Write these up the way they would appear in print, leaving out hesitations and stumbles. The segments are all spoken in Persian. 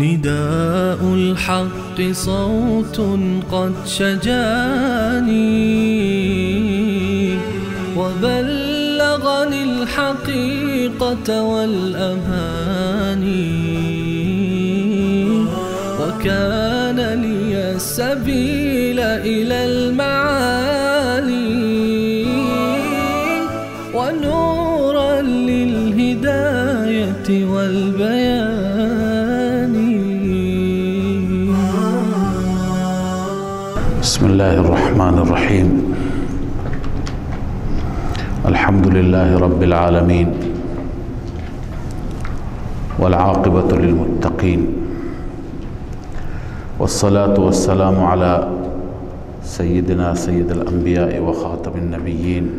نداء الحق صوت قد شجاني وبلغني الحقيقة والأماني، وكان لي السبيل إلى المعالي ونورا للهداية والبيان. بسم الله الرحمن الرحيم. الحمد لله رب العالمين، والعاقبة للمتقين، والصلاة والسلام على سيدنا سيد الأنبياء وخاتم النبيين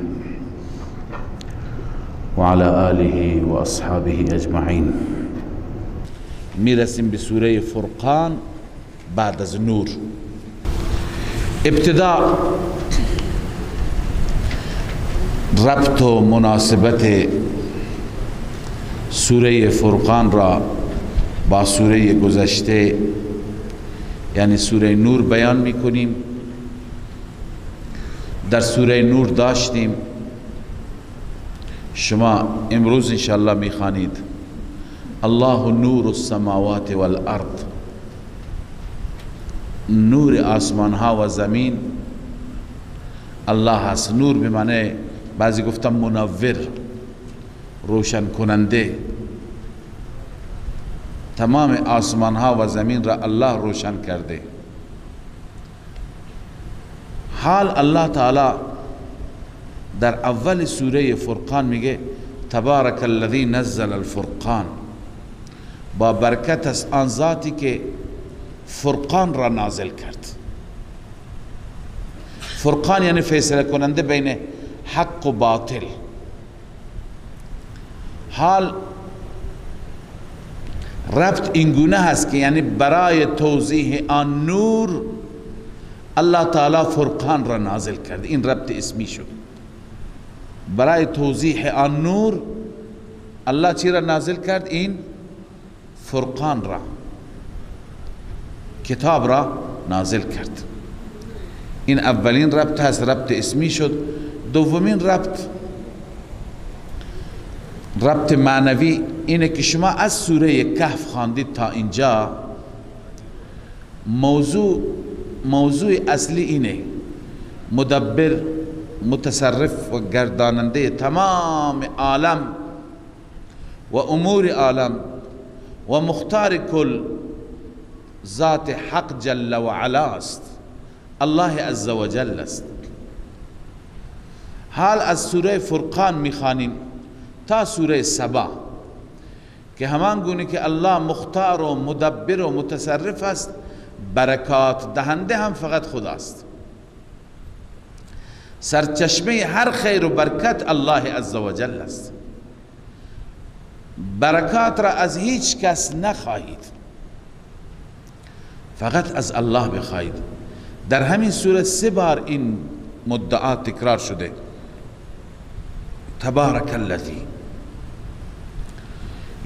وعلى آله وأصحابه أجمعين. میرسیم به سوره فرقان بعد از نور. ابتدا ربط و مناسبت سوره فرقان را با سوره گذشته یعنی سوره نور بیان میکنیم. در سوره نور داشتیم، شما امروز انشاءالله میخوانید الله نور السماوات والارض، نور آسمان ها و زمین الله هست. نور به معنی بعضی گفتم منور، روشن کننده. تمام آسمان ها و زمین را الله روشن کرده. حال الله تعالی در اول سوره فرقان میگه تبارک الذی نزل الفرقان، با برکت است آن ذاتی که فرقان را نازل کرد. فرقان یعنی فیصله کننده بین حق و باطل. حال ربط اینگونه هست که یعنی برای توضیح آن نور الله تعالی فرقان را نازل کرد. این ربط اسمی شد. برای توضیح آن نور الله چی را نازل کرد؟ این فرقان را، کتاب را نازل کرد. این اولین ربط هست، ربط اسمی شد. دومین ربط، ربط معنوی، اینه که شما از سوره کهف خواندید تا اینجا، موضوع اصلی اینه مدبر، متصرف و گرداننده تمام عالم و امور عالم و مختار کل ذات حق جل و علا است، الله عز و جل است. حال از سوره فرقان میخوانیم تا سوره سبا که همان گونه که الله مختار و مدبر و متصرف است، برکات دهنده هم فقط خداست. سرچشمه هر خیر و برکت الله عز و جل است. برکات را از هیچ کس نخواهید، فقط از الله بخواهید. در همین سوره 3 بار این مدعا تکرار شده. تبارک الذی،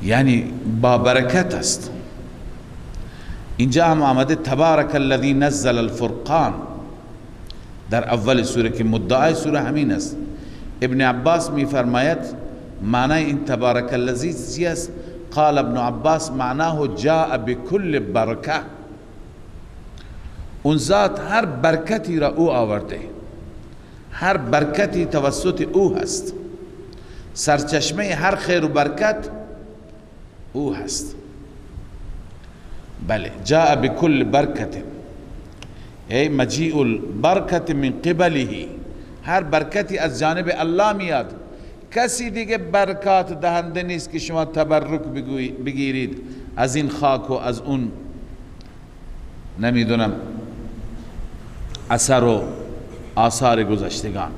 یعنی با برکت است. اینجا هم آمده تبارک الذی نزل الفرقان در اول سوره که مدعای سوره همین است. ابن عباس می فرماید معنی این تبارک الذی چی است؟ قال ابن عباس معناه جاء بكل برکه، اون ذات هر برکتی را او آورده، هر برکتی توسط او هست، سرچشمه هر خیر و برکت او هست. بله، جاء بكل برکت، ای مجیء البرکت من قبله، هر برکتی از جانب الله میاد کسی دیگه برکات دهنده نیست که شما تبرک بگیرید از این خاک و از اون نمیدونم اثر و آثار گذشتگان.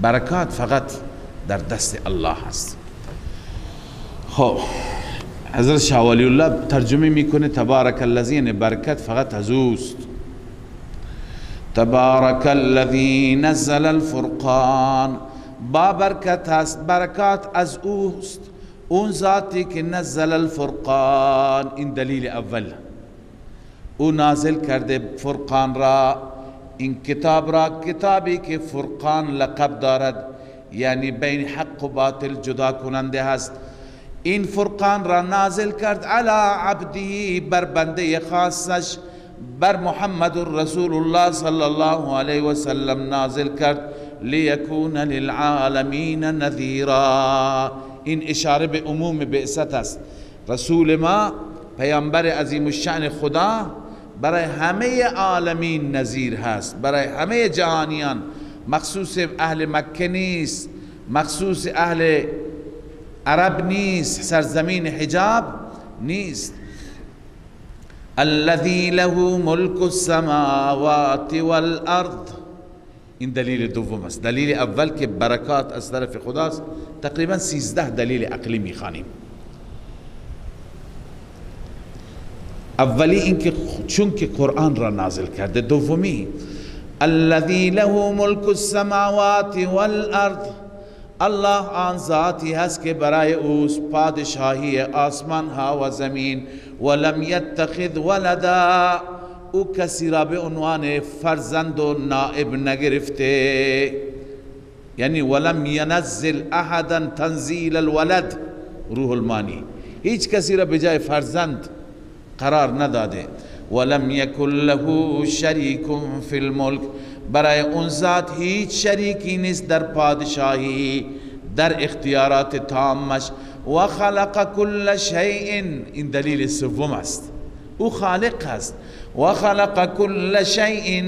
برکات فقط در دست الله هست. خب حضرت شاه ولی الله ترجمه میکنه تبارک الذی، یعنی برکت فقط از اوست. تبارک الذی نزل الفرقان، با برکت هست، برکات از اوست، اون ذاتی که نزل الفرقان. این دلیل اول، او نازل کرده فرقان را، این کتاب را، کتابی که فرقان لقب دارد، یعنی بین حق و باطل جدا کننده هست. این فرقان را نازل کرد علی عبده، بر بنده خاصش، بر محمد رسول الله صلی الله علیه و سلم نازل کرد. لیکون للعالمین نذیرا، این اشاره به عموم بعثت است. رسول ما پیامبر عظیم الشأن خدا برای همه عالمین نذیر هست، برای همه جهانیان، مخصوص اهل مکه نیست، مخصوص اهل عرب نیست، سرزمین حجاب نیست. الذي له ملك السماوات والارض، این دلیل دوم است. دلیل اول که برکات از طرف خداست، تقریبا 13 دلیل عقلی میخوانیم. اولی اینکه چون که قرآن را نازل کرده. دومی الذي له ملك السماوات والارض، الله آن ذاتی هست که برای اوست پادشاهی آسمان ها و زمین. ولم یتخذ ولدا، او کسی را به عنوان فرزند و نائب نگرفته، یعنی ولم ینزل احدا تنزیل الولد، روح المانی، هیچ کسی را به جای فرزند قرار نداده. ولم یکن له شریک فی الملک، برای اون ذات هیچ شریکی نیست در پادشاهی، در اختیارات تامش. و خلق کل شیء، این دلیل سوم است، او خالق است. و خلق کل شیء،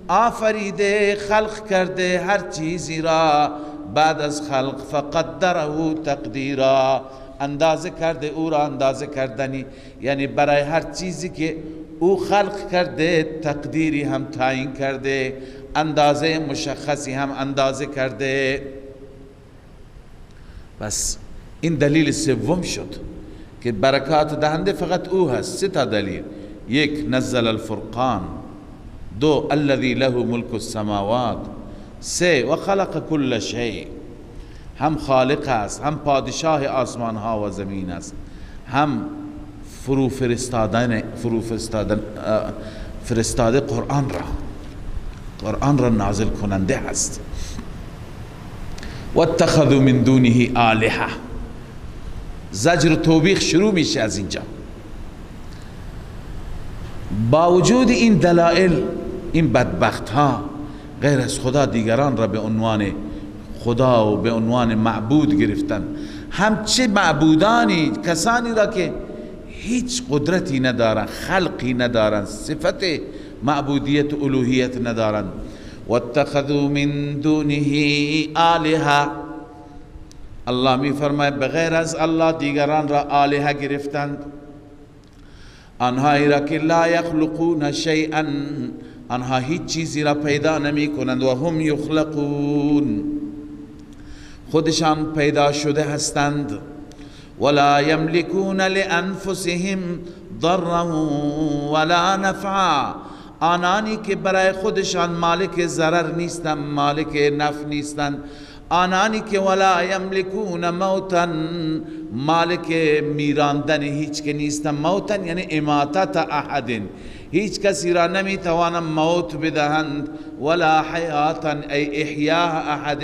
آفریده، خلق کرده هر چیزی را، بعد از خلق فقدره تقدیرا، اندازه کرده او را اندازه کردنی، یعنی برای هر چیزی که او خلق کرده تقدیری هم تعیین کرده، اندازه مشخصی هم اندازه کرده. بس این دلیل سوم شد که برکات دهنده فقط او هست. سه تا دلیل: یک، نزل الفرقان، دو، الذي له ملك السماوات، سه، و خلق كل شیء. هم خالق است، هم پادشاه آسمان ها و زمین است، هم فرو فرستاده قرآن را، قرآن را نازل کننده است. واتخذوا من دونه آلهة، زجر و توبیخ شروع میشه از اینجا. با وجود این دلائل، این بدبخت ها غیر از خدا دیگران را به عنوان خدا و به عنوان معبود گرفتن. هم چه معبودانی، کسانی را که هیچ قدرتی ندارن، خلقی ندارن، صفت معبودیت و الوهیت ندارن. واتخذوا من دونه آلهة، الله می فرماید بغیر از الله دیگران را آلهه گرفتند، آنهایی را که لا یخلقون شیئا، آنها هیچ چیزی را پیدا نمی کنند، و هم یخلقون، خودشان پیدا شده هستند. ولا یملکون لانفسهم ضرا ولا نفعا، آنانی که برای خودشان مالک ضرر نیستند، مالک نفع نیستند، آنانی که ولا یملکون موتا، مالک میراندن هیچ که نیستند. موتا یعنی اماتت احد، هیچ کسی را نمیتوانند موت بدهند. ولا حیاتا ای احیاء احد،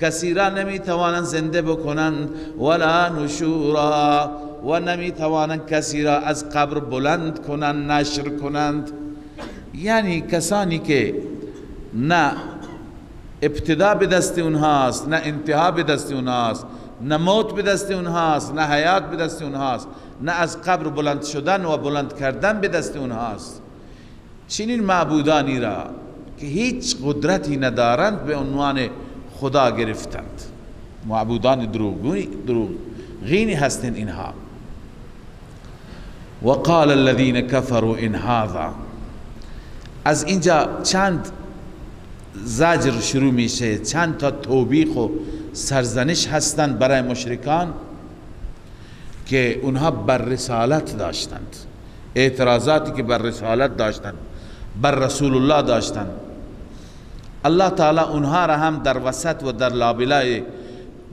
کسی را نمیتوانند زنده بکنند. ولا نشورا، و نمیتوانند کسی را از قبر بلند کنند، نشر کنند. یعنی کسانی که نه ابتدا به دست اونهاست، نه انتها به دست اونهاست، نه موت به دست اونهاست، نه حیات به دست اونهاست، نه از قبر بلند شدن و بلند کردن به دست اونهاست، چنین معبودانی را که هیچ قدرتی ندارند به عنوان خدا گرفتند. معبودان دروغینی هستند اینها. وقال الذين كفروا ان هذا. از اینجا چند زجر شروع میشه، چند تا توبیخ و سرزنش هستند برای مشرکان که اونها بر رسالت داشتند، اعتراضاتی که بر رسالت داشتند، بر رسول الله داشتند. الله تعالی اونها را هم در وسط و در لابلای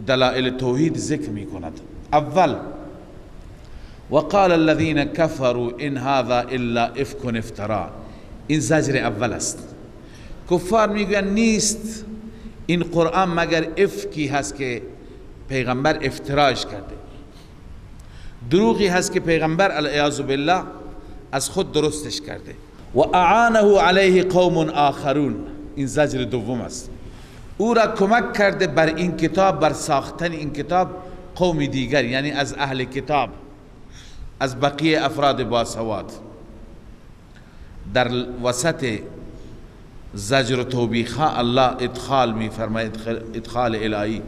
دلائل توحید ذکر میکند. اول وقال الذين كفروا ان هذا الا افك افترا. این زجر اول است. کفار میگوین نیست این قرآن مگر افکی هست که پیغمبر افتراش کرده، دروغی هست که پیغمبر العیاذ بالله از خود درستش کرده. و اعانه علیه قوم آخرون. این زجر دوم است. او را کمک کرده بر این کتاب، بر ساختن این کتاب قوم دیگر، یعنی از اهل کتاب، از بقیه افراد باسواد. در وسط زجر و توبیخ ها الله ادخال می فرماید، ادخال الهی.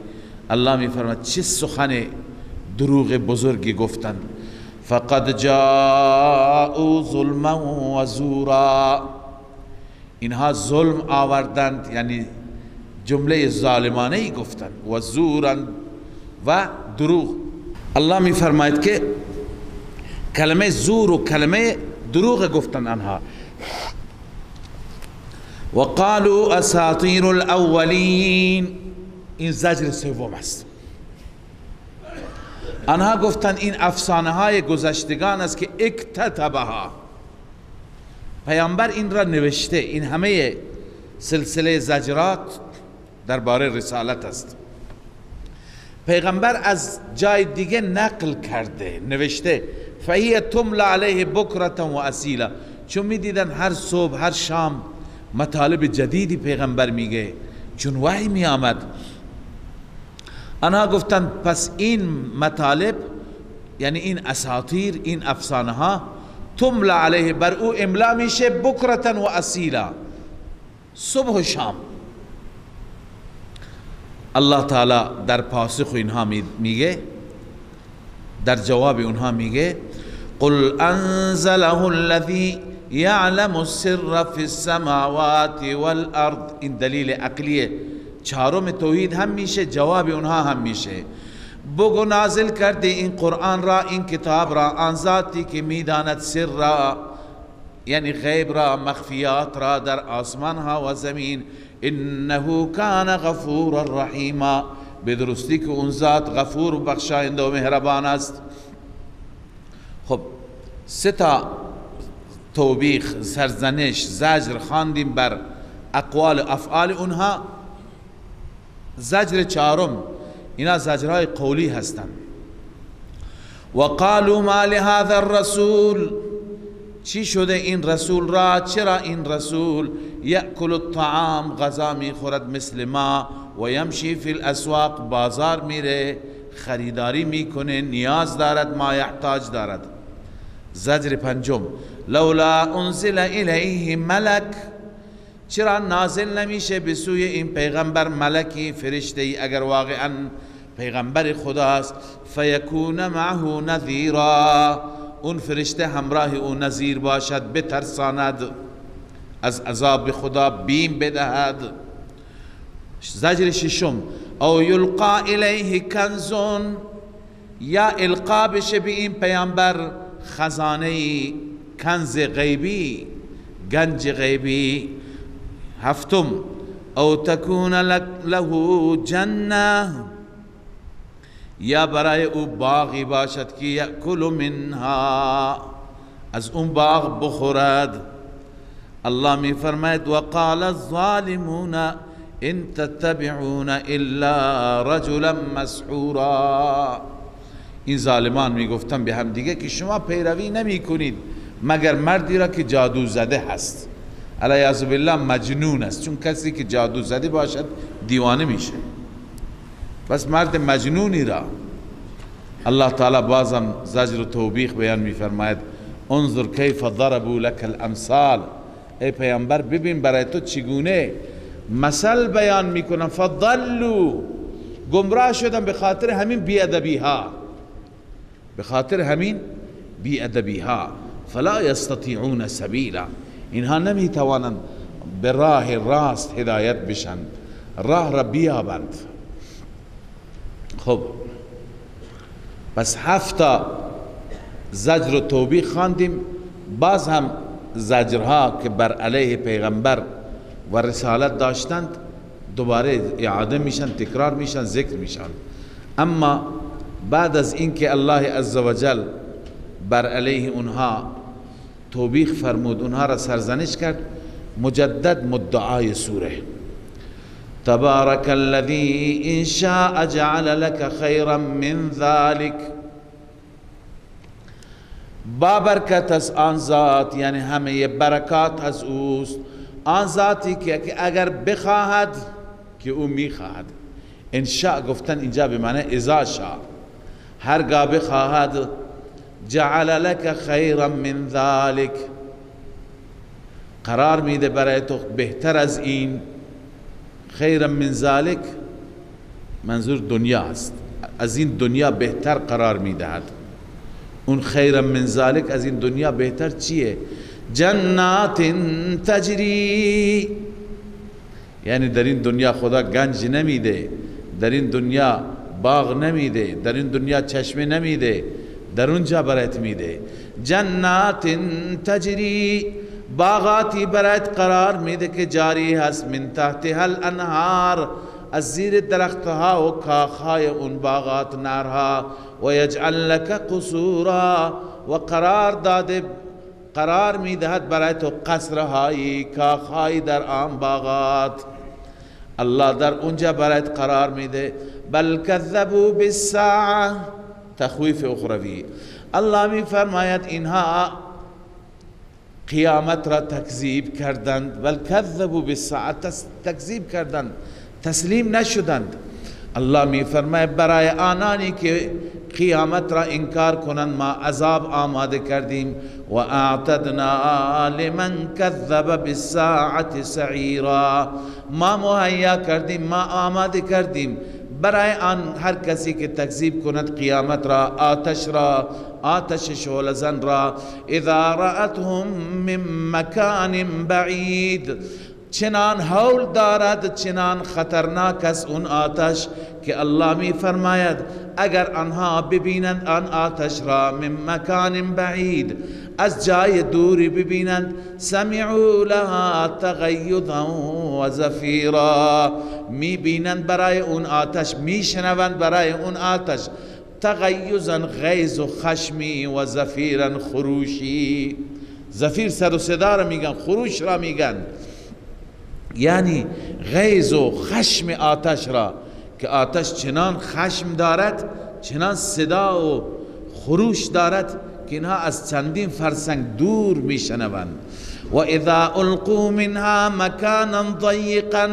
الله می فرماید چه سخن دروغ بزرگی گفتند. فقد جاءوا ظلما و زورا. اینها ظلم آوردند، یعنی جمله ظالمانه ای گفتند، و زورا و دروغ. الله می فرماید که کلمه زور و کلمه دروغ گفتند آنها. وقالوا اساطیر الاولین. این زجر سوم است. آنها گفتند این افسانه های گذشتگان است که اکتتبها، پیامبر این را نوشته. این همه سلسله زجرات درباره رسالت است. پیغمبر از جای دیگه نقل کرده، نوشته. فهی تملا علیه بکرة و اصیلا. چون میدیدن هر صبح هر شام مطالب جدیدی پیغمبر میگه، چون وحی می آمد. آنها گفتند پس این مطالب، یعنی این اساطیر، این افسانه ها، تملا علیه، بر او املا میشه، بکرة و اصیلا، صبح و شام. الله تعالی در پاسخ اینها میگه، در جواب اونها میگه قل انزله الذی یعلم السر فی السماوات والارض. این دلیل عقلیه چهارم توحید هم میشه، جواب اونها هم میشه. بگو نازل کرده این قرآن را، این کتاب را، آن ذاتی که میداند سر را، یعنی غیب را، مخفیات را در آسمان ها و زمین. انه کان غفورا رحیما. به درستی که اون ذات غفور و بخشاینده و مهربان است. خب سه تا توبیخ، سرزنش، زجر خواندیم بر اقوال و افعال اونها. زجر چهارم، اینا زجرهای قولی هستند. وقالوا ما لهذا الرسول. چی شده این رسول را؟ چرا این رسول یأکل الطعام، غذا میخورد مثل ما، و یمشی فی الاسواق، بازار میره، خریداری میکنه، نیاز دارد، ما یحتاج دارد. زجر پنجم، لولا انزل الیه ملک. چرا نازل نمیشه به سوی این پیغمبر ملکی، فرشته ای، اگر واقعا پیغمبر خداست؟ فیکون معه نذیرا. اون فرشته همراه او نذیر باشد، بترساند، از عذاب خدا بیم بدهد. زجر ششم، او یلقا الیه کنز، یا القا بشه به این پیامبر خزانه، کنز غیبی، گنج غیبی. هفتم، او تکون له جنه، یا برای او باغی باشد که یأکل منها، از اون باغ بخورد. الله می فرماید وقال الظالمون ان تتبعون الا رجلا مسحورا. این ظالمان می گفتن به هم دیگه که شما پیروی نمی کنید مگر مردی را که جادو زده هست، علیه بالله مجنون است، چون کسی که جادو زده باشد دیوانه میشه. بس مرد مجنونی را الله تعالی بازم زجر و توبیخ بیان میفرماید انظر کیف ضربوا لك الامثال. ای پیامبر ببین برای تو چگونه مثل بیان میکنن. فضلوا گمراه شدن به خاطر همین بیادبی ها، به خاطر همین بیادبی ها. فلا یستطیعون سبیلا، اینها نمیتوانند به راه راست هدایت بشن، راه را بیابند. خب پس 7 زجر و توبیخ خواندیم. باز هم زجرها که بر علیه پیغمبر و رسالت داشتند دوباره اعاده میشن، تکرار میشن، ذکر میشن. اما بعد از اینکه الله عزوجل بر علیه اونها توبیخ فرمود، اونها را سرزنش کرد، مجدد مدعای سوره تبارک الذی ان شاء جعل لك خیرا من ذلك. با برکت از آن ذات، یعنی همه برکات از اوست، آن ذاتی که اگر بخواهد که او میخواهد. انشاء گفتن اینجا به معنی اذا شاء، هرگاه بخواهد، جعل لك خیرا من ذلك، قرار میده برای تو بهتر از این. خیرا من ذلك منظور دنیا است، از این دنیا بهتر قرار میدهد. اون خیرا من ذلك از این دنیا بهتر چیه؟ جنات تجری، یعنی در این دنیا خدا گنج نمیده، در این دنیا باغ نمیده، در این دنیا چشمه نمیده، در اونجا برایت میده. جنات تجری، باغاتی برایت قرار میده که جاری هست، من تحتها الانهار، از زیر درختها و کاخهای اون باغات نارها. و یجعل لک قصورا، و قرار داده، قرار میدهد برای تو قصرهایی، کاخهایی در آن باغات. الله در اونجا برایت قرار میده. بل کذبوا بالساعه، تخویف اخروی. الله می فرماید اینها قیامت را تکذیب کردند، بل کذبوا بالساعه، تکذیب کردند، تسلیم نشدند. الله می فرماید برای آنانی که قیامت را انکار کنند ما عذاب آماده کردیم. و اعتدنا لمن کذب بالساعة سعیرا، ما مهیا کردیم، ما آماده کردیم برای آن هر کسی که تکذیب کند قیامت را، آتش را، آتش شعله زن را. اذا رأتهم من مکان بعید، چنان هول دارد، چنان خطرناک است اون آتش که الله می فرماید اگر آنها ببینند آن آتش را، من مکان بعید، از جای دوری ببینند، سمعوا لها تغیظا و زفیرا، می بینند برای اون آتش، می شنوند برای اون آتش، تغیظا غیظ و خشمی، و زفیرا خروشی. زفیر سر و صدا را میگن، خروش را میگن، یعنی غیظ و خشم آتش را، که آتش چنان خشم دارد، چنان صدا و خروش دارد که اینها از چندین فرسنگ دور میشنوند. و اذا القوا منها مکانا ضیقا،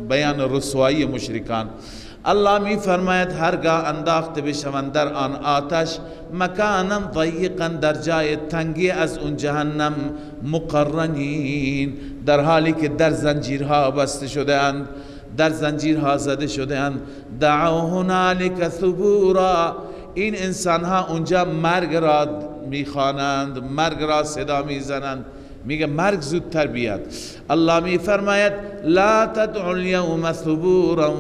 بیان رسوایی مشرکان. الله می فرماید هرگاه انداخته بشوند در آن آتش، مکانا ضیقا، در جای تنگی از اون جهنم، مقرنین، در حالی که در زنجیرها بسته شده اند، در زنجیرها زده شده اند. دعوا هنالک ثبورا، این انسانها اونجا مرگ را میخوانند، مرگ را صدا میزنند، میگه مرگ زودتر بیاد. الله می فرماید لا تدعوا اليوم ثبورا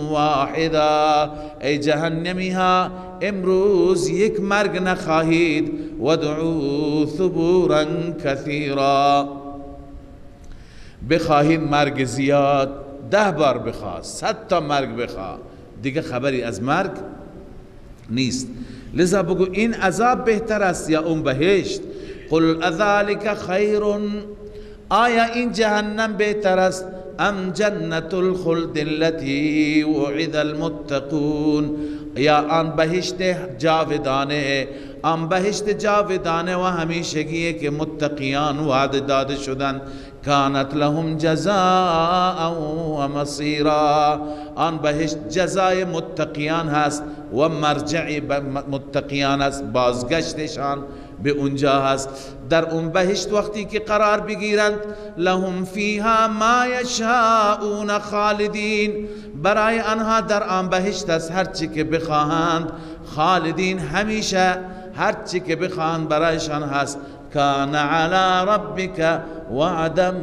واحدا، ای جهنمی ها امروز یک مرگ نخواهید، ودعوا ثبورا کثیرا، بخواهید مرگ زیاد، 10 بار بخواه، 100 تا مرگ بخواه، دیگه خبری از مرگ نیست. لذا بگو این عذاب بهتر است یا اون بهشت؟ قل اذلک خیر، آیا این جهنم بهتر است، ام جنت الخلد التي وعد المتقون، یا آن بهشت جاودانه، آن بهشت جاودانه و همیشگیه که متقیان وعده داده شدند. کانت لهم جزاء و مصیرا، آن بهشت جزای متقیان هست و مرجع متقیان است، بازگشتشان به اونجا هست. در اون بهشت وقتی که قرار بگیرند، لهم فیها ما یشاءون خالدین، برای آنها در آن بهشت است هر چی که بخواهند، خالدین همیشه، هر چی که بخواهند برایشان هست. کان علی ربک وعدا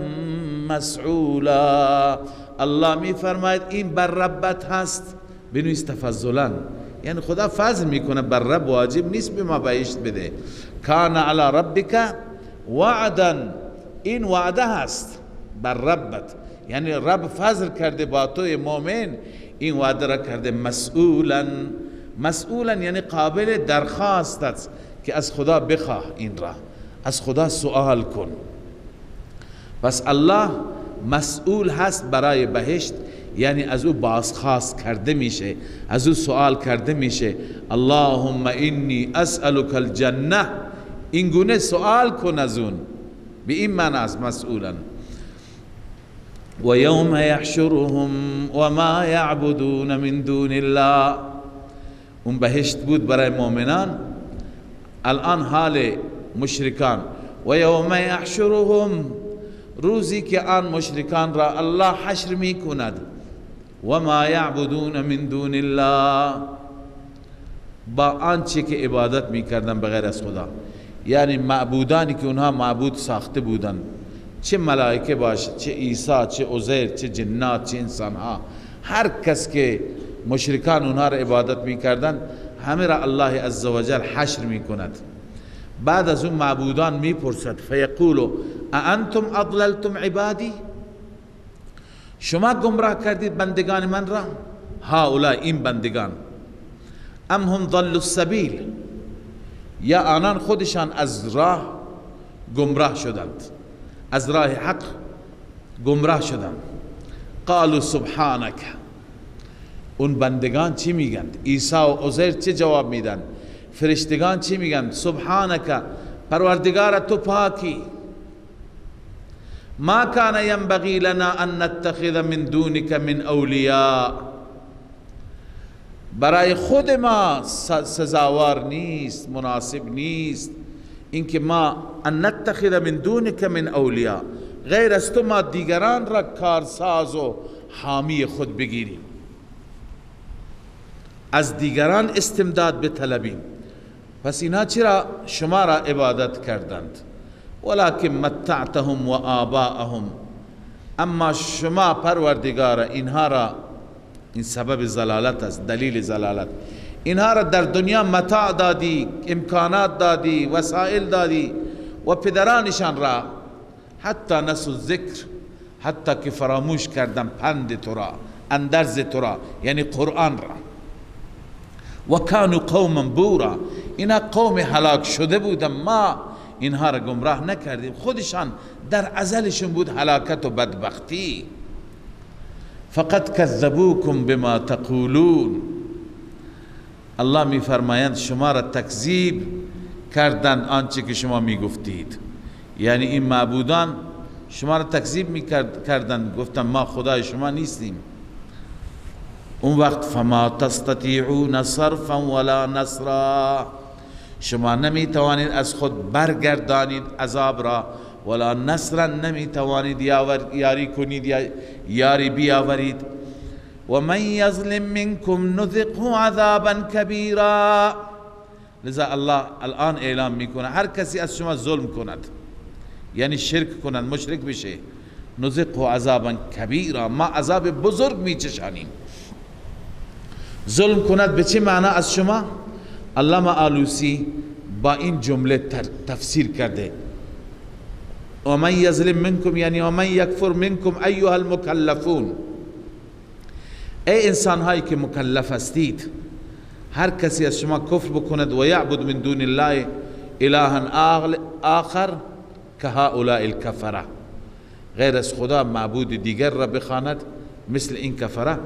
مسئولا. الله می فرماید این بر ربت هست، بنویس تفضلا، یعنی خدا فضل میکنه بر رب، واجب نیست به ما بهشت بده. کان علی ربک وعدا، این وعده هست بر ربت، یعنی رب فضل کرده با توی مؤمن، این وعده را کرده مسئولا. مسئولا یعنی قابل درخواست است که از خدا بخواه، این را از خدا سوال کن. پس الله مسئول هست برای بهشت، یعنی از او بازخواست کرده میشه، از او سوال کرده میشه. اللهم انی اسألک الجنه، این گونه سوال کن از اون، به این معنی است مسئولا. و یوم یحشرهم و ما یعبدون من دون الله. اون بهشت بود برای مؤمنان، الان حال مشرکان. و یوم یحشرهم، روزی که آن مشرکان را الله حشر می کند. و ما یعبدون من دون الله، با آنچه که عبادت می کردن بغیر از خدا، یعنی معبودانی که اونها معبود ساخته بودن، چه ملائکه باشه، چه عیسی، چه عزیر، چه جنات، چه انسانها، هر کس که مشرکان اونها را عبادت می کردن، همه را الله عزوجل حشر می کند. بعد از اون معبودان می پرسد، فیقولو اانتم اضللتم عبادی، شما گمراه کردید بندگان من را، هؤلاء این بندگان، ام هم ضلوا السبیل، یا آنان خودشان از راه گمراه شدند، از راه حق گمراه شدند. قالوا سبحانک، اون بندگان چی میگن؟ عیسی و عزیر چه جواب میدن؟ فرشتگان چی میگن؟ سبحانک، پروردگار تو پاکی، ما کان ینبغی لنا ان نتخذ من دونک من اولیاء، برای خود ما سزاوار نیست، مناسب نیست اینکه ما ان نتخذ من دونک من اولیاء، غیر از تو ما دیگران را کارساز و حامی خود بگیریم، از دیگران استمداد بطلبیم. پس اینها چرا شما را عبادت کردند؟ ولکن متعتهم و آباءهم، اما شما پروردگار اینها را، این سبب ضلالت است، دلیل ضلالت، اینها را در دنیا متاع دادی، امکانات دادی، وسائل دادی و پدرانشان را، حتی نسوا الذکر، حتی که فراموش کردن پند تو را، اندرز تو را، یعنی قرآن را. و کانوا قوما بورا، اینا قوم هلاک شده بودن، ما اینها را گمراه نکردیم، خودشان در ازلشون بود هلاکت و بدبختی. فقط کذبوکم بما تقولون، الله می فرمایند شما را تکذیب کردند آنچه که شما می گفتید، یعنی این معبودان شما را تکذیب می کردند، گفتند ما خدای شما نیستیم. اون وقت فما تستطیعون صرفا ولا نصرا، شما نمی توانید از خود برگردانید عذاب را، ولا نصرا نمی توانید یاری کنید یا یاری بیاورید. و من یظلم منکم نذقه عذابا کبیرا، لذا الله الان اعلام میکنه هر کسی از شما ظلم کند، یعنی شرک کند، مشرک بشه، نذقه عذابا کبیرا، ما عذاب بزرگ میچشانیم. ظلم کند به چه معنا از شما؟ علامه آلوسی با این جمله تفسیر کرده، و من یظلم منکم یعنی و من یکفر منکم ایها المکلفون، ای انسان هایی که مکلف هستید، هر کسی از شما کفر بکند و یعبد من دون الله الها آخر که هؤلاء الکفره، غیر از خدا معبود دیگر را بخواند مثل این کفره،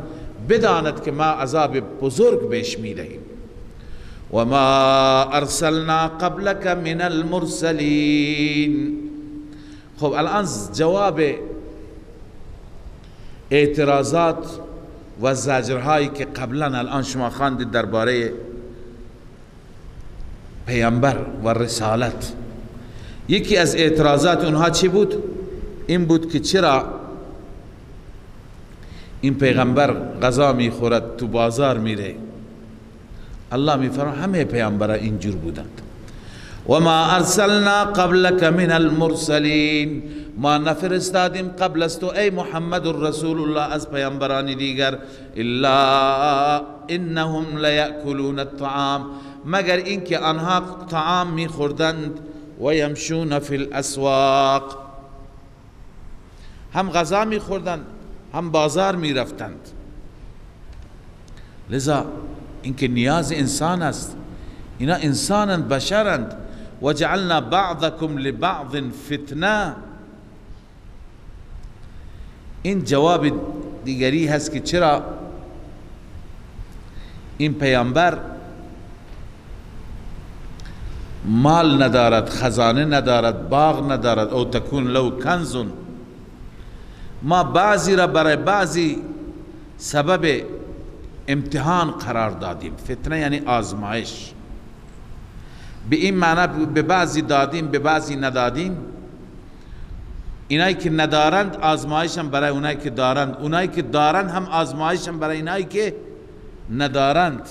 بداند که ما عذاب بزرگ بهش میدهیم. و ما ارسلنا قبلك من المرسلین. خب الان جواب اعتراضات و زجرهایی که قبلا الان شما خواندید درباره پیامبر و رسالت، یکی از اعتراضات اونها چی بود؟ این بود که چرا این پیغمبر غذا میخورد، تو بازار میره. الله میفرماید همه پیامبران اینجور بودند. و ما ارسلنا قبلك من المرسلین، ما نفرستادیم قبل از تو ای محمد رسول الله از پیامبران دیگر، الا انهم لیأکلون الطعام، مگر اینکه آنها طعام میخوردند، و یمشون فی الاسواق، هم غذا میخوردند هم بازار میرفتند. لذا اینکه نیاز انسان است، اینا انسانند، بشرند. وجعلنا بعضكم لبعض فتنه. این جواب دیگری هست که چرا این پیامبر مال ندارد، خزانه ندارد، باغ ندارد، او تکون لو کنز. ما بعضی را برای بعضی سبب امتحان قرار دادیم. فتنه یعنی آزمایش. به این معنی به بعضی دادیم به بعضی ندادیم. اینایی که ندارند آزمایش هم برای اونایی که دارند، اونایی که دارند هم آزمایش هم برای اینایی که ندارند.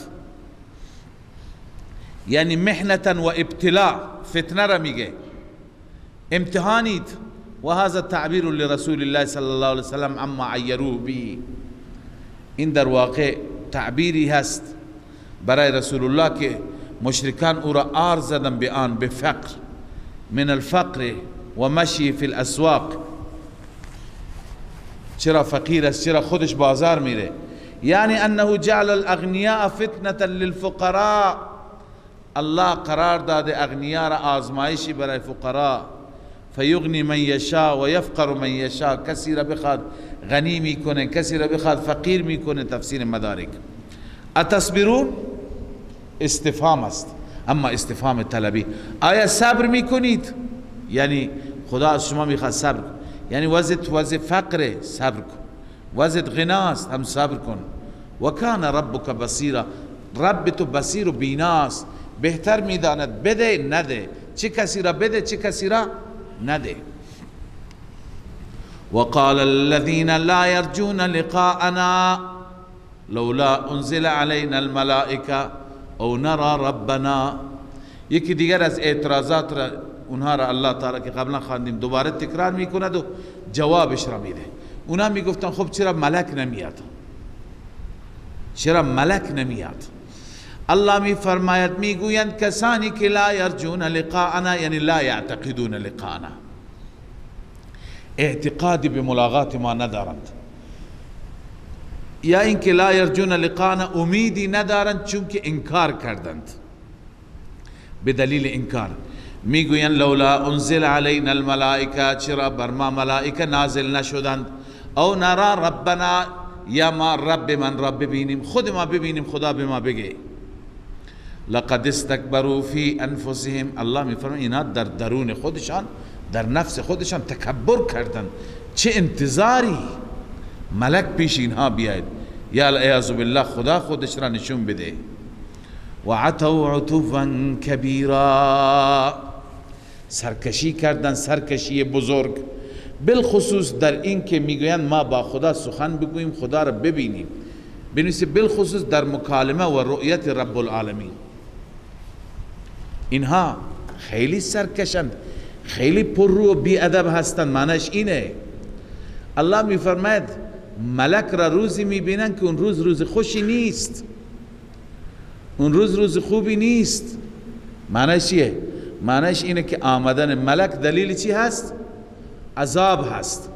یعنی محنتا و ابتلاء، فتنه را میگه، امتحانید. و هذا تعبیر لرسول الله صلی الله علیه وسلم عما عیروه به. این در واقع تعبیری هست برای رسول الله که مشرکان او را آر زدن به آن، به فقر، من الفقر و مشی فی الاسواق. چرا فقیر است؟ چرا خودش بازار میره؟ یعنی انه جعل الاغنیاء فتنة للفقراء. الله قرار داده اغنیا را آزمایشی برای فقراء. فیغنی من یشاء و یفقر من یشاء. کسی را بخواد غنی میکنه، کسی را بخواد فقیر میکنه. تفسیر مدارک. اتصبرون استفهام است، اما استفهام طلبی. آیا صبر میکنید؟ یعنی خدا از شما میخواد صبر، یعنی وضعت وضع فقر صبر کن، وضعت غناست هم صبر کن. و کان ربک بصیرا، رب تو بصیر و بیناست، بهتر میداند بده نده، چه کسی را بده چه کسی را نده. وقال الذين لا يرجون لقاءنا لولا انزل علينا الملائكه او نرى ربنا. یکی دیگر از اعتراضات را اونها را الله تعالی که قبلا خواندیم دوباره تکرار میکند و جوابش را میده. اونها میگفتن خب چرا ملک نمیاد؟ چرا ملک نمیاد؟ الله میفرماید میگویند کسانی که لا یرجون لقاءنا، یعنی لا یعتقدون لقاءنا، اعتقادی به ملاقات ما ندارند، یا اینکه لا یرجون لقاءنا امیدی ندارند چون که انکار کردند، به دلیل انکار میگویند لولا انزل علینا الملائکه، چرا بر ما ملائکه نازل نشدند، او نرا ربنا، یا ما رب من را ببینیم، خود ما ببینیم، خدا به ما بگه. لقد استکبروا فی انفسهم، الله میفرماید اینا در درون خودشان، در نفس خودشان تکبر کردند. چه انتظاری ملک پیش اینها بیاید، یا العیاذ بالله خدا خودش را نشون بده. و عتوا عتوا کبیرا، سرکشی کردن، سرکشی بزرگ، بالخصوص در این که میگویند ما با خدا سخن بگوییم، خدا را ببینیم. بنویسه بالخصوص در مکالمه و رؤیت رب العالمین. اینها خیلی سرکشند، خیلی پررو و بی ادب هستند. معنیش اینه الله میفرماید ملک را روزی میبینن که اون روز روز خوشی نیست، اون روز روز خوبی نیست. معنیش چیه؟ معنیش اینه که آمدن ملک دلیل چی هست؟ عذاب هست.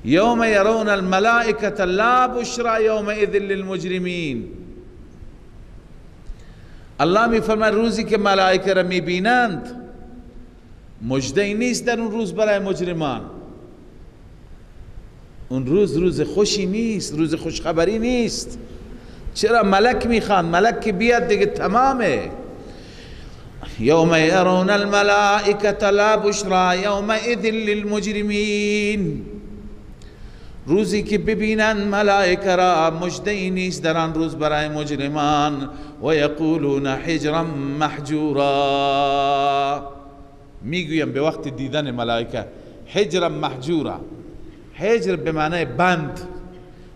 یوم یرون الملائکة لا بشرى یومئذ للمجرمین. الله میفرماید روزی که ملائکه را میبینند مژده نیست در اون روز برای مجرمان. اون روز روز خوشی نیست، روز خوشخبری نیست. چرا ملک میخوان؟ ملک که بیاد دیگه تمامه. یوم یرون الملائکة لا بشرى یومئذ للمجرمین. روزی که ببینن ملائکه را مژده نیست در آن روز برای مجرمان. و یقولون حجرا محجورا، میگویم به وقت دیدن ملائکه حجرا محجورا. حجر به معنای بند،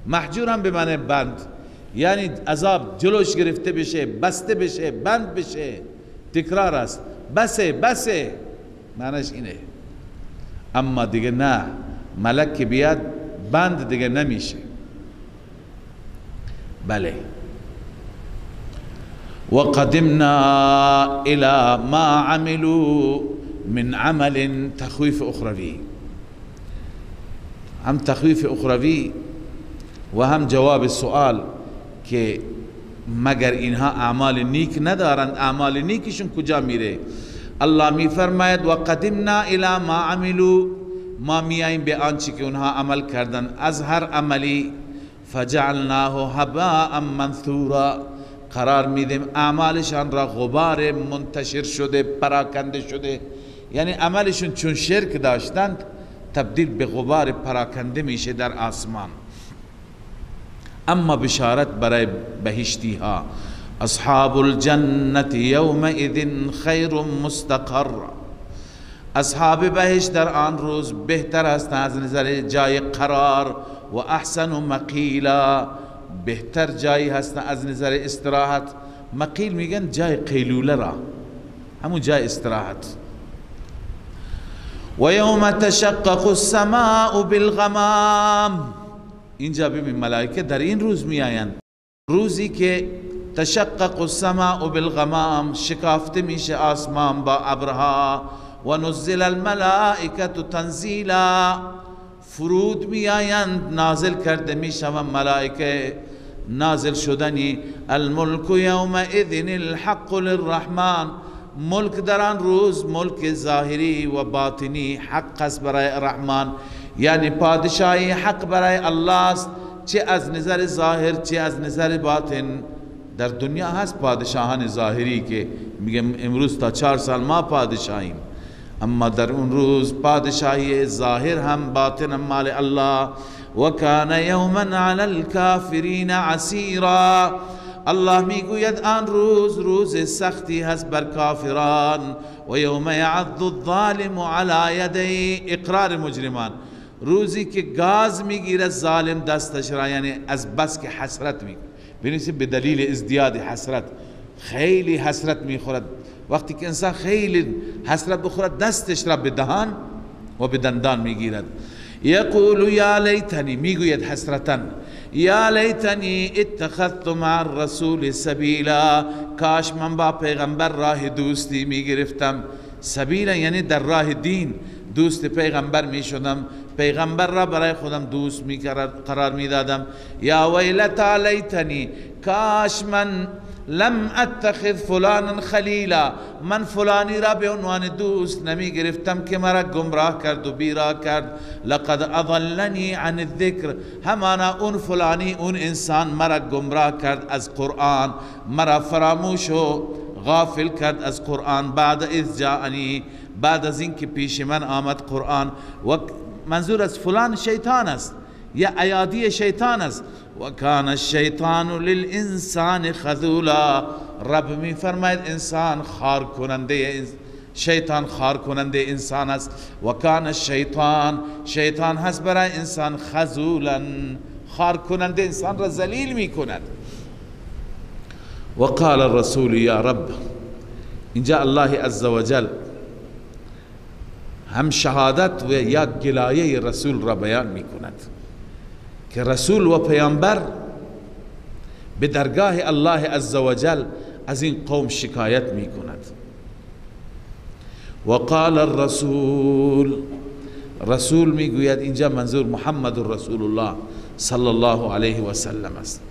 محجور هم به معنی بند، یعنی عذاب جلوش گرفته بشه، بسته بشه، بند بشه. تکرار است، بسه بسه، معنیش اینه. اما دیگه نه، ملک که بیاد بند دیگه نمیشه. بله، وقدمنا الى ما عملوا من عمل، تخویف اخروی، هم تخویف اخروی و هم جواب سوال که مگر اینها اعمال نیک ندارند؟ اعمال نیکشون کجا میره؟ الله میفرماید وقدمنا الى ما عملوا، ما میاییم به آنچه که اونها عمل کردن از هر عملی، فجعلناه هباء منثورا، قرار میدیم اعمالشان را غبار منتشر شده، پراکنده شده. یعنی عملشون چون شرک داشتند تبدیل به غبار پراکنده میشه در آسمان. اما بشارت برای بهشتی ها، اصحاب الجنة یومئذ خیر مستقر، اصحاب بهشت در آن روز بهتر هستند از نظر جای قرار، و احسن مقیلا، بهتر جایی هستند از نظر استراحت. مقیل میگن جای قیلوله را، همون جای استراحت. و یوم تشقق السماء بالغمام، اینجا ببین ملائکه در این روز میآیند، روزی که تشقق السماء بالغمام، شکافته میشه آسمان با ابرها، و نزل الملائکه تنزیلا، فرود میآیند، نازل کرده میشوند ملائکه، نازل شدنی. الملک یومئذ الحق للرحمن، ملک در آن روز ملک ظاهری و باطنی حق است برای رحمان، یعنی پادشاهی حق برای الله است، چه از نظر ظاهر چه از نظر باطن. در دنیا هست پادشاهان ظاهری که میگم امروز تا 4 سال ما پادشاهیم، اما در اون روز پادشاهی ظاهر هم باطن هم مال الله. و کان یوما علی الکافرین عسیرا، الله میگوید آن روز روز سختی هست بر کافران. و یوم یعض الظالم علی یدی، اقرار مجرمان، روزی که گاز میگیره ظالم دستش را، یعنی از بس که حسرت میگیره. ببینید به دلیل ازدیاد حسرت خیلی حسرت میخورد. وقتی که انسان خیلی حسرت بخورد دستش را به دهان و به دندان میگیرد. یقول یا لیتنی، میگوید حسرتا، یا لیتنی اتخذت مع الرسول سبیلا، کاش من با پیغمبر راه دوستی میگرفتم. سبیلا یعنی در راه دین دوست پیغمبر میشدم، پیغمبر را برای خودم دوست می قرار میدادم. یا ویلتا لیتنی، کاش من لم اتخذ فلانا خلیلا، من فلانی را به عنوان دوست نمی گرفتم که مرا گمراه کرد و بیراه کرد. لقد اضلنی عن الذکر، همانا اون فلانی اون انسان مرا گمراه کرد از قرآن، مرا فراموش و غافل کرد از قرآن. بعد اذ جاءنی، بعد از اینکه پیش من آمد قرآن. و منظور از فلان شیطان است یا ایادی شیطان است. و کان الشیطان للانسان خذولا، رب می فرماید انسان خار کننده، شیطان خار کننده انسان است. و کان الشیطان، شیطان هست برای انسان خذولا، خار کننده، انسان را ذلیل می کند. و قال الرسول یا رب، اینجا الله عزوجل هم شهادت و یا گلایه رسول را بیان می کند که رسول و پیامبر به درگاه الله عزوجل از این قوم شکایت می کند. و قال الرسول، رسول می گوید، اینجا منظور محمد رسول الله صلی الله علیه و سلم است.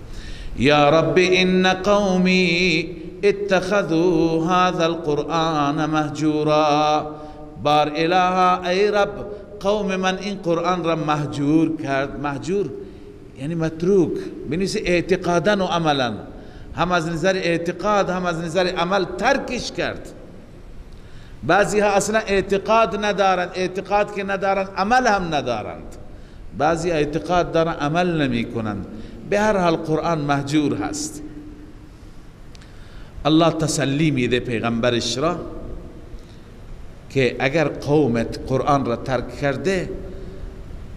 یا رب ان قومی اتخذوا هذا القرآن مهجورا، بار الها ای رب، قوم من این قرآن را مهجور کرد. مهجور یعنی متروک، بنویس اعتقادا و عملا، هم از نظر اعتقاد هم از نظر عمل ترکش کرد. بعضی ها اصلا اعتقاد ندارند، اعتقاد که ندارند عمل هم ندارند، بعضی اعتقاد دارند عمل نمی کنند. به هر حال قرآن مهجور هست. الله تسلی میده پیغمبرش را که اگر قومت قرآن را ترک کرده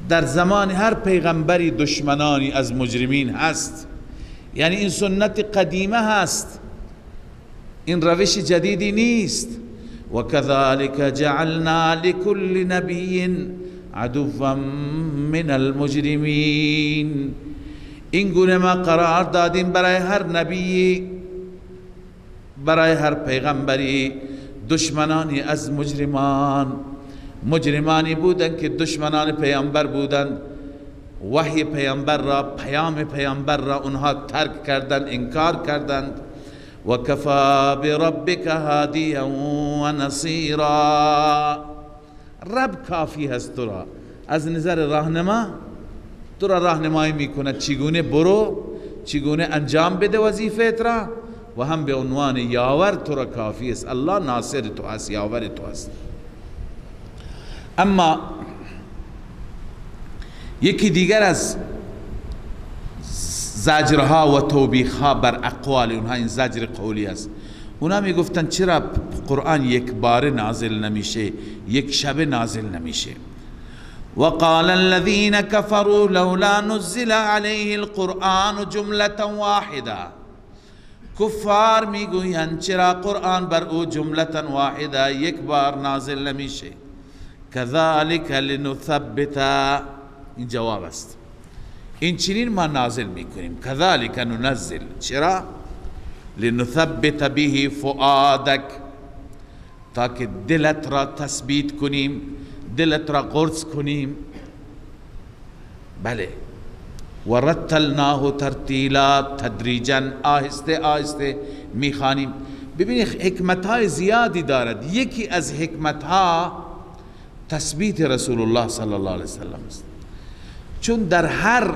در زمان هر پیغمبری دشمنانی از مجرمین هست. یعنی این سنت قدیمه هست، این روش جدیدی نیست. و كذلك جعلنا لكل نبی عدوا من المجرمین. این گونه ما قرار دادیم برای هر نبی، برای هر پیغمبری دشمنانی از مجرمان. مجرمانی بودند که دشمنان پیامبر بودند، وحی پیامبر را، پیام پیامبر را اونها ترک کردند، انکار کردند. و کفا بربک هادیا و نصیرا. رب کافی هست تو را از نظر راهنما، تو را راهنمایی میکند چگونه برو، چگونه انجام بده وظیفه را، و هم به عنوان یاور تو را کافی است. الله ناصر تو است، یاور تو است. اما یکی دیگر از زجرها و توبیخها بر اقوال اونها، این زجر قولی است. اونها میگفتن چرا قرآن یک بار نازل نمیشه، یک شب نازل نمیشه؟ وقال الذين كفروا لولا نزل عليه القرآن جملة واحدة. کفار میگویند چرا قرآن بر او جملة واحدة، یک بار نازل نمیشه؟ كذلك لنثبت، این جواب است، این چنین ما نازل میکنیم. كذلك ننزل، چرا؟ لنثبت به فؤادک، تاکه دلت را تثبیت کنیم، دلت را قرص کنیم. بله، و رتلناه ترتیلا، تدریجا، آهسته آهسته میخوانیم. ببینید حکمت های زیادی دارد. یکی از حکمت ها تثبیت رسول الله صلی الله علیه وسلم است، چون در هر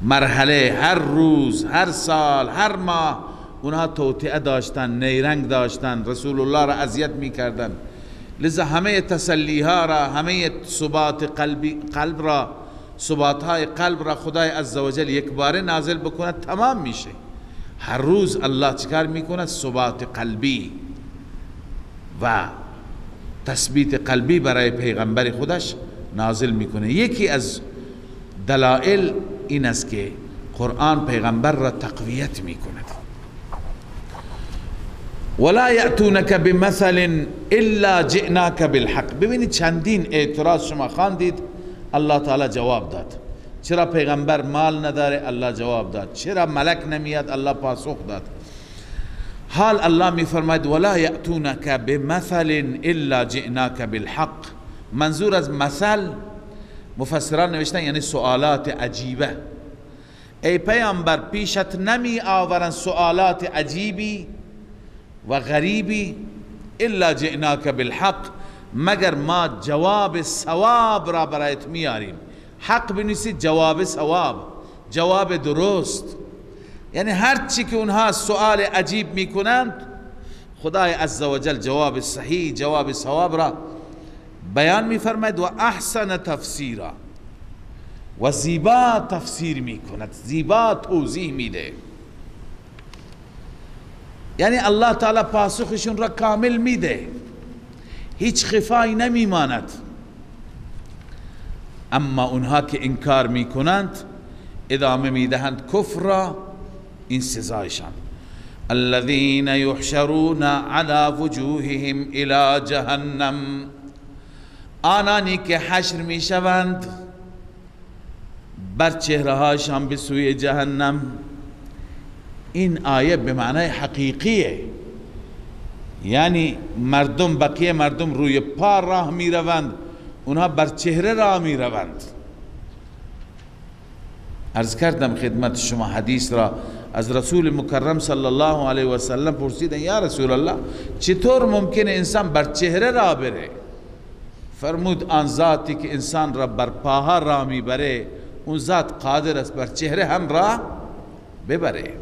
مرحله، هر روز، هر سال، هر ماه اونها توطئه داشتن، نیرنگ داشتن، رسول الله را اذیت میکردن. لذا همه تسلی ها را، همه ثبات قلب را، ثبات های قلب را خدای عزوجل یک باره نازل بکند تمام میشه. هر روز الله چکار میکند؟ ثبات قلبی و تثبیت قلبی برای پیغمبر خودش نازل میکنه. یکی از دلائل این است که قرآن پیغمبر را تقویت میکند. ولا یأتونک بمثل الا جئناک بالحق. ببینید چندین اعتراض شما خواندید، الله تعالی جواب داد. چرا پیغمبر مال نداره؟ الله جواب داد. چرا ملک نمیاد؟ الله پاسخ داد. حال الله میفرماید ولا یأتونک بمثل الا جئناک بالحق. منظور از مثل مفسران نوشتن یعنی سوالات عجیبه. ای پیامبر پیشت نمی آورن سوالات عجیبی و غریبی الا جئناک بالحق، مگر ما جواب ثواب را برایت میاریم. حق بنویسید جواب ثواب، جواب درست. یعنی هر چی که اونها سوال عجیب میکنند، خدای عزوجل جواب صحیح، جواب ثواب را بیان میفرماید. و احسن تفسیرا، و زیبا تفسیر میکند، زیبا توضیح میده. یعنی الله تعالی پاسخشون را کامل میده، هیچ خفایی نمیماند. اما اونها که انکار میکنند، ادامه میدهند کفر را، این سزایشان. الذين يحشرون على وجوههم الى جهنم، آنانی که حشر میشوند بر چهرهاشان به سوی جهنم. این آیه به معنای حقیقیه، یعنی مردم، بقیه مردم روی پا راه میروند، اونها بر چهره راه میروند. عرض کردم خدمت شما حدیث را از رسول مکرم صلی الله علیه و سلم پرسیدن یا رسول الله چطور ممکنه انسان بر چهره راه بره؟ فرمود آن ذاتی که انسان را بر پاها راه میبره، اون ذات قادر است بر چهره هم راه ببره.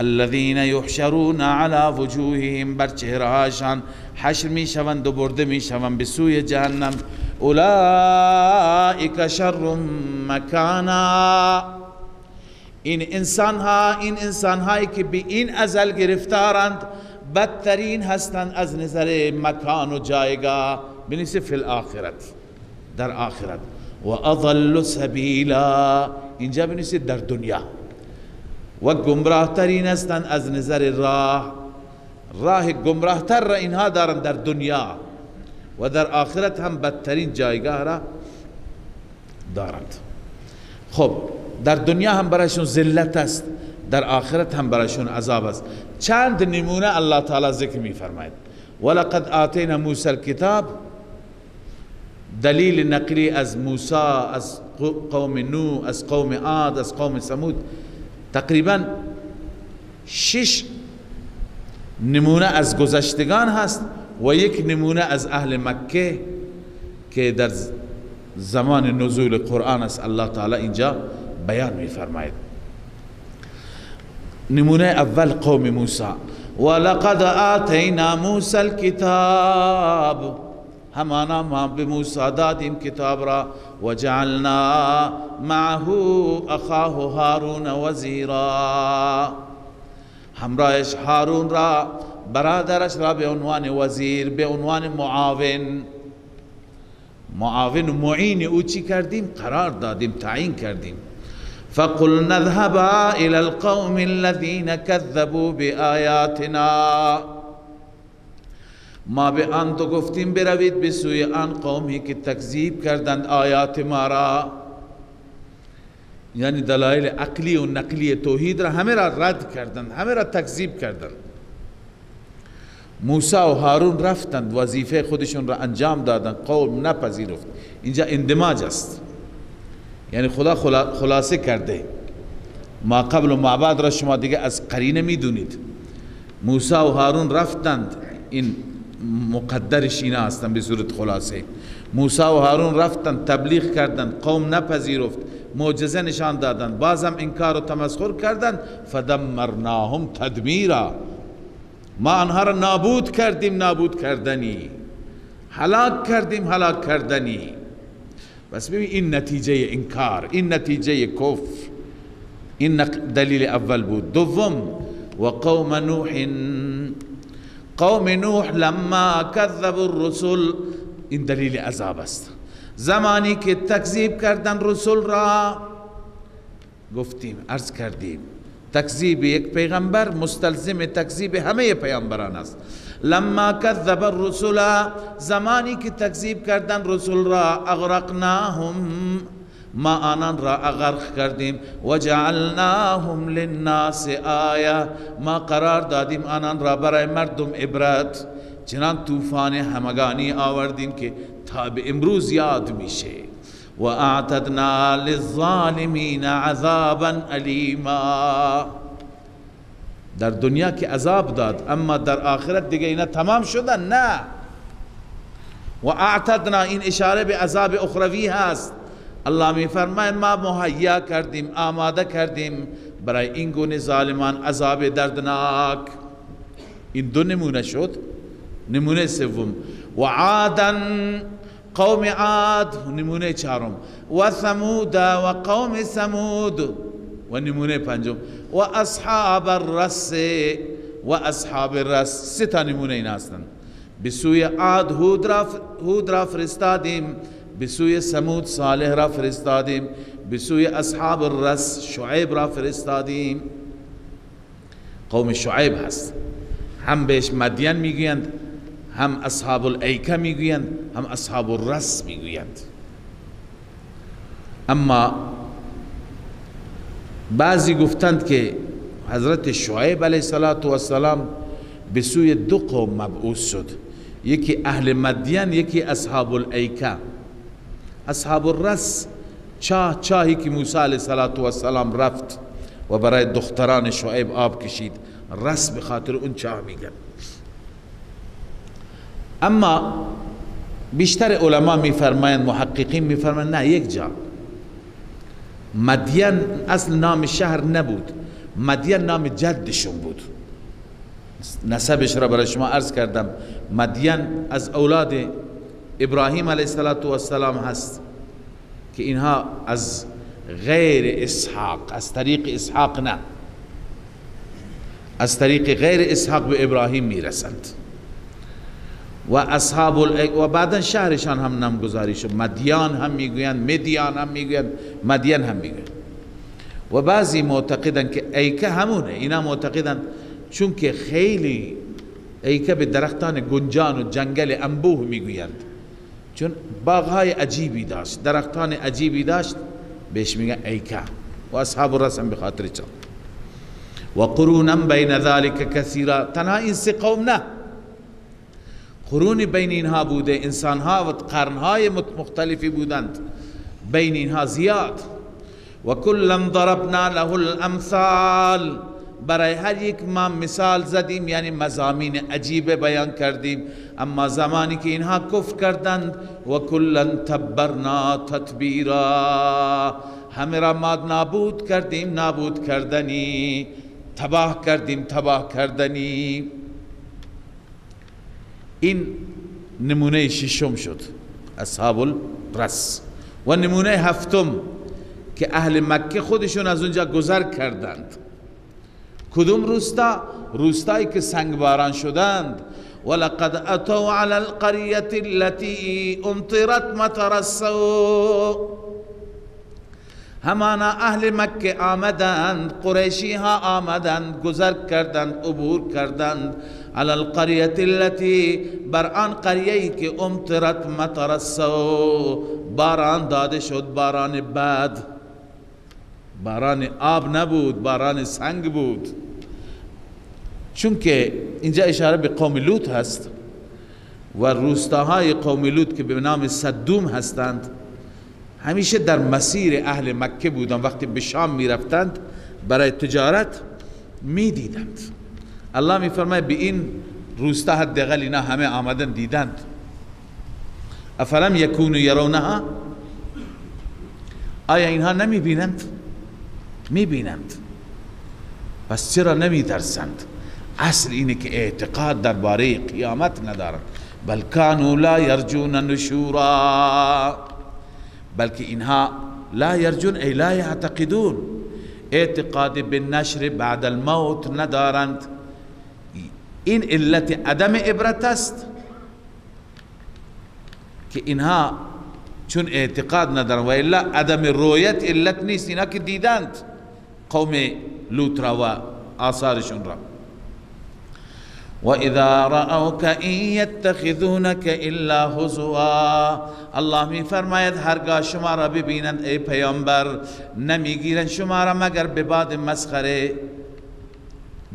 الذين يحشرون على وجوههم، بر چهرهاشان حشر میشوند و برده میشوند به سوی جهنم. اولئک شر مکانا، این انسان ها، این انسان هایی که به این ازل گرفتارند بدترین هستند از نظر مکان و جایگاه. بنیسه فی الاخرت، در آخرت. و اضل سبیلا، اینجا بنویسید در دنیا، و گمراه ترین هستند از نظر راه، راه گمراه تر را اینها دارند در دنیا و در آخرت هم بدترین جایگاه را دارند. خب در دنیا هم برایشون ذلت است، در آخرت هم برایشون عذاب است. چند نمونه الله تعالی ذکر می فرماید. ولقد آتینا موسی الکتاب، دلیل نقلی از موسی، از قوم نوح، از قوم عاد، از قوم ثمود، تقریبا 6 نمونه از گذشتگان هست و یک نمونه از اهل مکه که در زمان نزول قرآن است. الله تعالی اینجا بیان می فرماید. نمونه اول قوم موسی، ولقد آتینا موسی الکتاب، همانا ما به موسی دادیم کتاب را، وجعلنا معه اخاه هارون وزیرا، همراهش هارون را، برادرش را به عنوان وزیر، به عنوان معاون، معاون و معین او چی کردیم؟ قرار دادیم، تعیین کردیم. فقلنا اذهبا الى القوم الذين كذبوا بآیاتنا، ما به آن دو گفتیم بروید به سوی آن قومی که تکذیب کردند آیات ما را، یعنی دلایل عقلی و نقلی توحید را همه را رد کردند، همه را تکذیب کردند. موسی و هارون رفتند، وظیفه خودشون را انجام دادند، قوم نپذیرفت. اینجا اندماج است، یعنی خدا خلاصه کرده ما قبل و ما بعد را شما دیگه از قرینه میدونید. موسی و هارون رفتند، این مقدرش اینا هستند به صورت خلاصه. موسی و هارون رفتند، تبلیغ کردند، قوم نپذیرفت، معجزه نشان دادند، بازم انکار و تمسخر کردند. فدمرناهم تدمیرا، ما آنها را نابود کردیم، نابود کردنی، هلاک کردیم، هلاک کردنی. بس ببین این نتیجه انکار، این نتیجه کفر، این دلیل اول بود. دوم، و قوم نوح، قوم نوح لما کذبوا الرسل، این دلیل عذاب است. زمانی که تکذیب کردن رسول را، گفتیم، عرض کردیم، تکذیب یک پیغمبر مستلزم تکذیب همه پیامبران است. لما کذب الرسل، زمانی که تکذیب کردن رسول را، اغرقناهم، ما آنان را غرق کردیم، وجعلناهم للناس آیه، ما قرار دادیم آنان را برای مردم عبرت. چنان طوفان همگانی آوردیم که تا به امروز یاد میشه. و اعتدنا للظالمین عذابا الیما، در دنیا که عذاب داد، اما در آخرت دیگه اینا تمام شدن نه. و اعتدنا، این اشاره به عذاب اخروی هست. الله می فرماید ما مهیا کردیم، آماده کردیم برای این گونه ظالمان عذاب دردناک. این دو نمونه شد. نمونه سوم، و عادا، قوم عاد، نمونه چهارم، و ثمود و قوم ثمود، و نمونه پنجم، و اصحاب الرس و اصحاب الرس. سه تا نمونه این هستند. به سوی عاد هود را فرستادیم، به سوی ثمود صالح را فرستادیم، به سوی اصحاب الرس شعیب را فرستادیم. قوم شعیب هست، هم بهش مدین میگویند، هم اصحاب الایکه میگویند، هم اصحاب الرس میگویند. اما بعضی گفتند که حضرت شعیب علیه السلام به سوی دو قوم مبعوث شد، یکی اهل مدین، یکی اصحاب الایکه. اصحاب الرس چاهی که موسی علیه السلام رفت و برای دختران شعیب آب کشید، رس به خاطر اون چاه میگن. اما بیشتر علما میفرمایند، محققین میفرمایند نه، یک جا مدین اصل نام شهر نبود، مدین نام جدشون بود. نسبش را برای شما عرض کردم، مدین از اولاد ابراهیم علیه السلام هست که اینها از غیر اسحاق، از طریق اسحاق نه، از طریق غیر اسحاق به ابراهیم میرسند. و اصحاب و بعدا شهرشان هم نامگذاری شد، مدیان هم میگویند، مدیان هم میگویند، مدین هم میگویند. و بعضی معتقدن که ایکه همونه، اینا معتقدن چون که خیلی ایکه به درختان گنجان و جنگل انبوه میگویند، چون باغهای عجیبی داشت، درختان عجیبی داشت، بهش میگن ایکه. و اصحاب الرس هم به خاطر چون و قرونا بین ذلك کثیرا. تنها این سه قوم نه، قرون بین اینها بوده، انسانها و قرنهای مختلفی بودند بین اینها زیاد. و کلا ضربنا له الامثال، برای هر یک ما مثال زدیم، یعنی مضامین عجیب بیان کردیم. اما زمانی که اینها کفر کردند، و کلا تبرنا تتبیرا، همه را ما نابود کردیم، نابود کردنی، تباه کردیم، تباه کردنی. این نمونه ششم شد اصحاب الرس. و نمونه هفتم که اهل مکه خودشون از اونجا گذر کردند. کدوم روستا؟ روستایی که سنگباران شدند. ولقد اتوا علی القریة التي امطرت مطر السوء، همانا اهل مکه آمدند، قریشی ها آمدند، گذر کردند، عبور کردند. علی القریة التي، بر آن قریه‌ای که امطرت مطر السوء، باران داده شد، باران بد، باران آب نبود، باران سنگ بود. چون که اینجا اشاره به قوم لوط هست و روستاهای قوم لوط که به نام صدوم هستند همیشه در مسیر اهل مکه بودند، وقتی به شام می رفتند برای تجارت می دیدند. الله می فرماید به این روستا حداقل اینا همه آمدن دیدند. افلم یکونوا یرونها، آیا اینها نمی بینند؟ می بینند. پس چرا نمی ترسند؟ اصل اینه که اعتقاد درباره قیامت ندارند. بل کانوا لا یرجون نشورا، بلکه اینها لا یرجون ای لا یعتقدون، اعتقاد به نشر بعد الموت ندارند. این علت عدم عبرت است که اینها چون اعتقاد ندارند، و الا عدم رویت علت نیست. اینها که دیدند قوم لوط را و آثارشون را. وَإِذَا رَأَوْكَ إِنْ يَتَّخِذُونَكَ إِلَّا هُزُوًا، الله می فرماید هرگاه شما را ببینند ای پیامبر نمیگیرند شما را مگر به باد مسخره.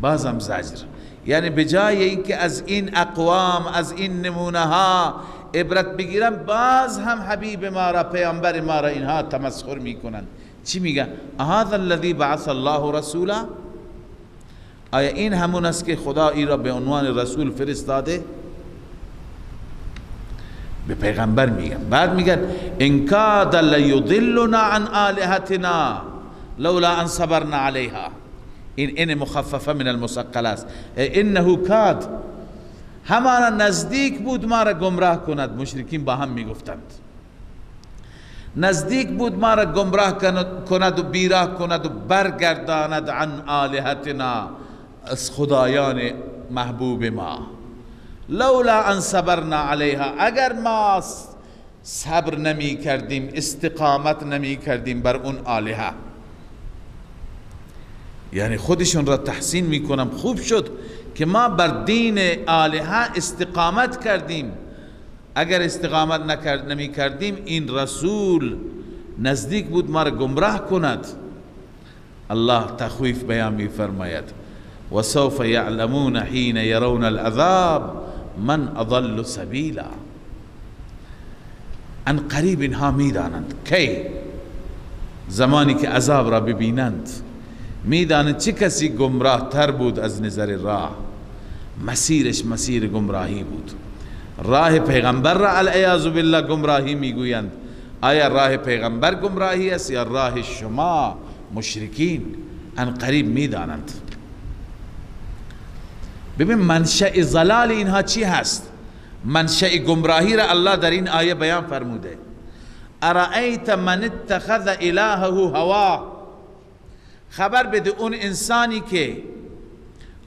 بازم زجر، یعنی به جای اینکه از این اقوام، از این نمونه ها عبرت بگیرن، باز هم حبیب ما را، پیامبر ما را اینها تمسخر میکنند. چی میگن؟ هذا الذی بعث الله رسولا، آیا این همون است که خدا ای را به عنوان رسول فرستاده؟ به پیغمبر میگن. بعد میگن ان کاد لیضلنا عن آلهتنا لولا ان صبرنا علیها. این مخففه من المثقله است. انه کاد، همانا نزدیک بود ما را گمراه کند. مشرکین با هم میگفتند نزدیک بود ما را گمراه کند و بیراه کند و برگرداند عن آلهتنا، از خدایان محبوب ما. لولا ان صبرنا علیها، اگر ما صبر نمی کردیم، استقامت نمی کردیم بر اون آلهه. یعنی خودشون را تحسین میکنم، خوب شد که ما بر دین آلهه استقامت کردیم. اگر استقامت نمی کردیم این رسول نزدیک بود ما را گمراه کند. الله تخویف بیان می فرماید و سوف یعلمون حین یرون العذاب من اضل سبیلا. ان قریب اینها میدانند، کی؟ زمانی که عذاب را ببینند میدانند چه کسی گمراه تر بود از نظر راه، مسیرش مسیر گمراهی بود. راه پیغمبر را العیاذ بالله گمراهی میگویند. آیا راه پیغمبر گمراهی است یا راه شما مشرکین؟ ان قریب میدانند. ببین منشأ ضلال اینها چی هست؟ منشأ گمراهی را الله در این آیه بیان فرموده. ارأیت من اتخذ الهه هوا، خبر بده اون انسانی که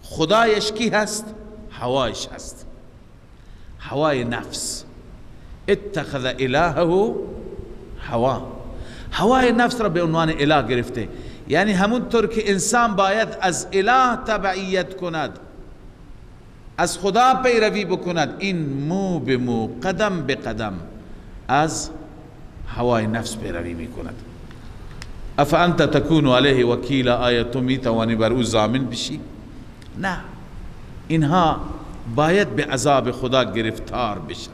خدایش کی هست؟ هوایش هست. هوای نفس. اتخذ الهه هوا، هوای نفس را به عنوان اله گرفته. یعنی همونطور که انسان باید از اله تبعیت کند، از خدا پیروی بکند، این مو به مو، قدم به قدم از هوای نفس پیروی میکند. افانت تکون علیه وکیلا، آیا تو میتوانی بر او ضامن بشی؟ نه، اینها باید به عذاب خدا گرفتار بشن.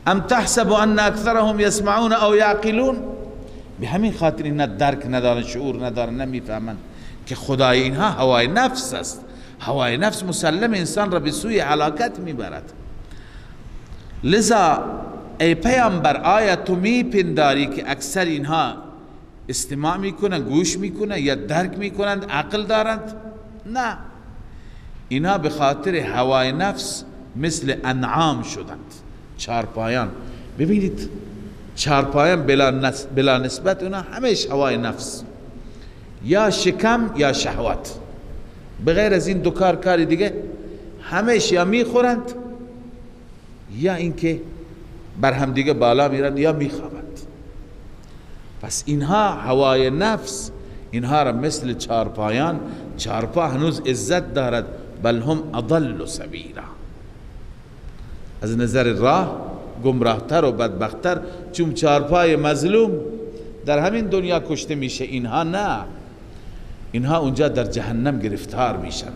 ام تحسب ان اکثرهم یسمعون او یعقلون، به همین خاطر اینا درک ندارن، شعور ندارن، نمیفهمن که خدای اینها هوای نفس است. هوای نفس مسلم انسان را به سوی هلاکت میبرد. لذا ای پیامبر، آیا تو میپنداری که اکثر اینها استماع میکنن، گوش میکنن یا درک میکنند، عقل دارند؟ نه، اینها به خاطر هوای نفس مثل انعام شدند، چارپایان. ببینید چارپایان بلا نسبت اونا همیش هوای نفس، یا شکم یا شهوت، بغیر از این دو کار کاری دیگه همیش یا میخورند یا اینکه بر هم دیگه بالا میرند یا میخوابند. پس اینها هوای نفس اینها را مثل چارپایان، چارپا هنوز عزت دارد، بل هم اضل سبیلا، از نظر راه گمراهتر و بدبختتر، چون چارپای مظلوم در همین دنیا کشته میشه، اینها نه، اینها اونجا در جهنم گرفتار میشن.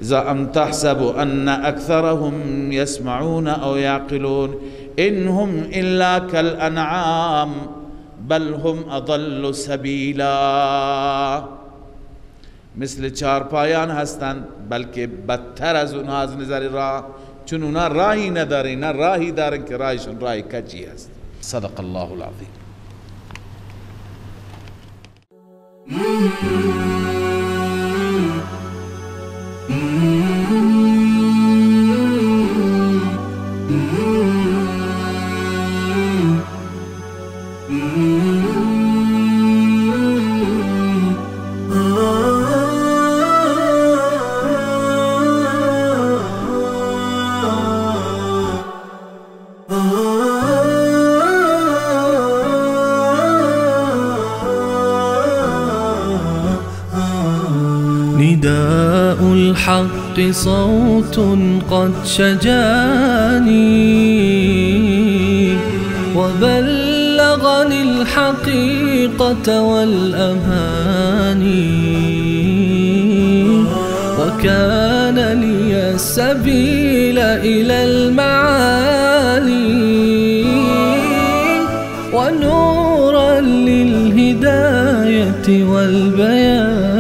اذا ام تحسب ان اکثرهم یسمعون او یعقلون انهم الا كالانعام بل هم اضل سبیلا، مثل چارپایان هستند بلکه بدتر از اونها از نظر راه، چون اونا راهی ندارن، اینا راهی دارن که راهشون راه کجی است. صدق الله العظیم. نداء الحق صوت قد شجاني وبلغني الحقيقة والأماني، وكان لي السبيل إلى المعالي ونورا للهداية والبيان.